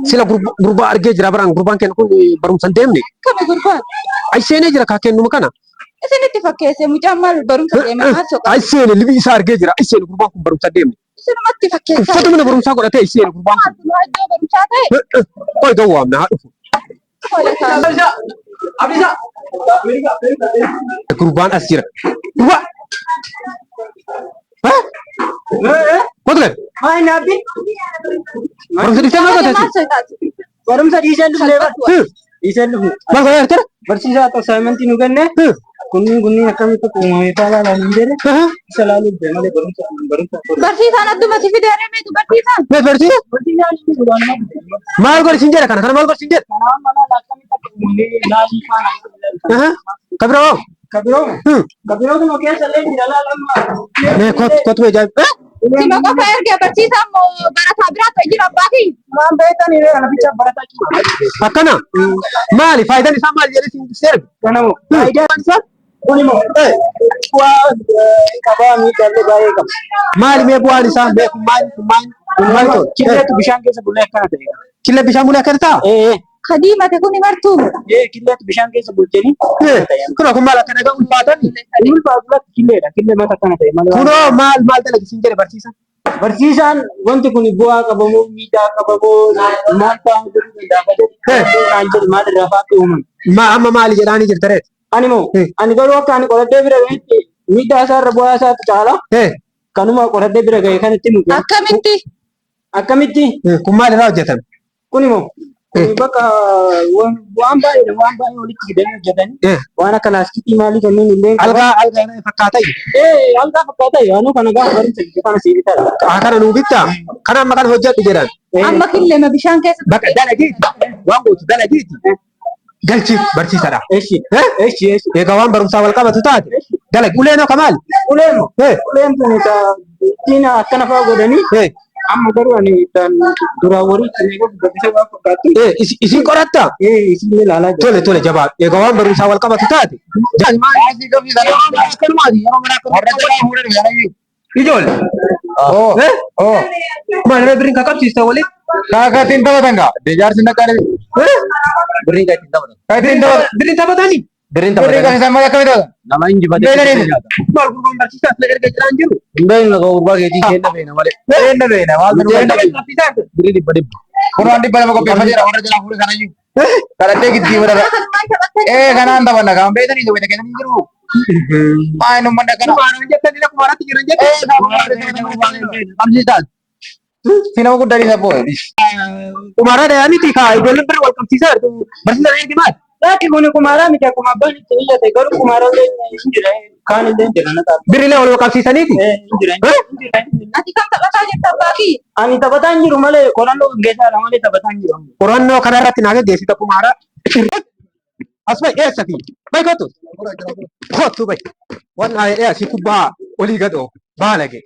Sila gurbaa argee jira baraan gurbaan kennu kun barumsa hin deemne. Kami gurbaan? Ai seenee jira kaa kennuma kana. Isinitti fakkeesse mucaan maal barumsa deeme maal soqa? Ai seene libii isaa argee jira. Ai seene gurbaan kun barumsa hin deemne. Isinumatti fakkeessaa. Uffata mana barumsaa godhatee ai seene gurbaan kun. Maaltu iddoo barumsaa ta'e? Qoy gawwaamna haa dhufu. Tola ta'a. Gurbaan as jira. Gurbaa! Ha? Kootu gad. Maal naabbi? Barumsa dhiistee maal goote Maal asii? soqaati? Barumsa dhiiseen dhufne bar. Dhiiseen dhufne. Maal godhaa jirtara? Barsiisaa assignmentii nu kenne. Kunniin kunniin akkamitti akka uumame faa ilaalaa hin jedhe. Isa ilaaluuf deemee malee barumsa barumsa. Barsiisaan adduma si fidee reemeetu barsiisaan. Mee barsiisa? Barsiisaan inni jiru waan nama fide. Maal godhi siin jedha kana? Kana maal godhi siin jedha? Kanaaf mala akkamitti akka uumame ilaalii faa Aha. Ka biroo hoo? Kabiroo kabiroo kuma keessa illee jira laalamma. Mee kootu kootu mee jaabi. Sima qofa ergee barsiisaan moo barataa biraatu jira abbaa kiyya. Maan beektan illee kana bicha barataa jiru. Akkana. Maali faayidaan isaa maali jedhee siin seerbi? Kanamu faayidaan isaa kun immoo bu'aa qabaa miidhaalee baay'ee qaba. Maali mee bu'aan isaa? Mee kun maali kun maali? Kun maali ta'u? Killeetu bishaan keessa bulee akkana ta'e. Kille bishaan bulee akkana ta'a? Ee Ka diimate kuni martuu. ee killeetu bishaan keessa bulchanii Eh, Kunoo kun maal akkana egaa ulfaatan? Inni ulfaatu killeedha. Killee mata akkana ta'e malee. Kunoo maal maal dalagi siin jedhe barsiisaan? Barsiisaan wanti kun bu'aa qabamoo miidhaa qabamoo maal fa'aa godhuu danda'a naan jedhu maal irraa fa'aa akka uumame. Ma amma maali jedhaanii jirta reet? Ani moo ani garuu akka ani qoradhee bira gahetti miidhaa isaarra bu'aa isaatu caala. Kanuma qoradhee bira gahe kan itti muku. Akkamitti? Akkamitti? Kun maal irraa hojjetame? Kun immoo kun bakka waan baay'eedha waan baay'ee walitti fidanii hojjetanii waan akka laastikii maalii kanneen illee qaban. Algaa algaa fakkaata Ee algaa fakkaata yaanuu kana gaafa barumsa biyya kana sii bitaa. Haa kana nuu bittaa? Kana amma kana hojjedhu jedhan. Amma killeema bishaan keessa. Bakka dalagiiti. Waan gootu dalagiiti. Galchiif barsiisadha. Eshi eshi eshi. Egaa waan barumsaa wal qabatu taate dalagi. Uleen hoo kamaali? Uleen uleen tun ittiin akkana fa'aa godhanii amma garuu ani tan duraan warri ittiin eeguuf gabbisa waan fakkaattu. Isin qoratta? Ee isin ilaalaa jira. Tole tole jabaadhu. Egaa waan barumsaa wal qabatu taate. Ijoollee. Oh. Eh? Oh. Maal irra birriin kakabsiista waliin? Kaaka ittiin taphatan gaa. Jaarsi naqaan. Eh? Birrii kan ittiin taphatan. Kan ittiin taphatan. Birriin taphatanii? Birriin Birrii kan taphatan. isaan malee akkamitti taphatan? Nama injifatee Beelanii. keessa nyaata. Maal gurbaan barsiisaa sila erga jiraan jiru? Hin beeknu kan gurbaa keetii keenya beekna malee. Beena beena. Maal Nuti beena beena. beena. Birrii dhibba dhibba. Kunoo 200 qopheeffateera warra jalaa fuudhe kanayyuu. Kadhadhee giddii godhata. Ee kanaan taphanna kan beekanii isa wayita kennanii jiru. Maa inni uummanni akkana. Kumaaraan jettanii kumaaraatti jiran jettanii. Qabsiisaan. Si nama guddaa dhiisa boo'e. Kumaara dhayaa miti kaa ijoolleen bira wal qabsiisaa jirtu. Barsiisaan ergi maal? Lakki kun kumaaraa miti akkuma abbaan itti iyyate garuu kumaaraa illee hin jira kaan illee hin jira na ta'a. Birriilee wal qabsiisaniiti. Ee hin jira hin jira. Ati kan taphataa jirta abbaa kiyya. Ani taphataa hin jiru malee qorannoo gaggeessaa dha malee taphataa hin jiru. Qorannoo kana irratti naa gaggeessita kumaaraa. As bahi eessa fi bahi kottu. Kottu bahi. Waan naa jedhee asii kubbaa olii gad oofu baalage.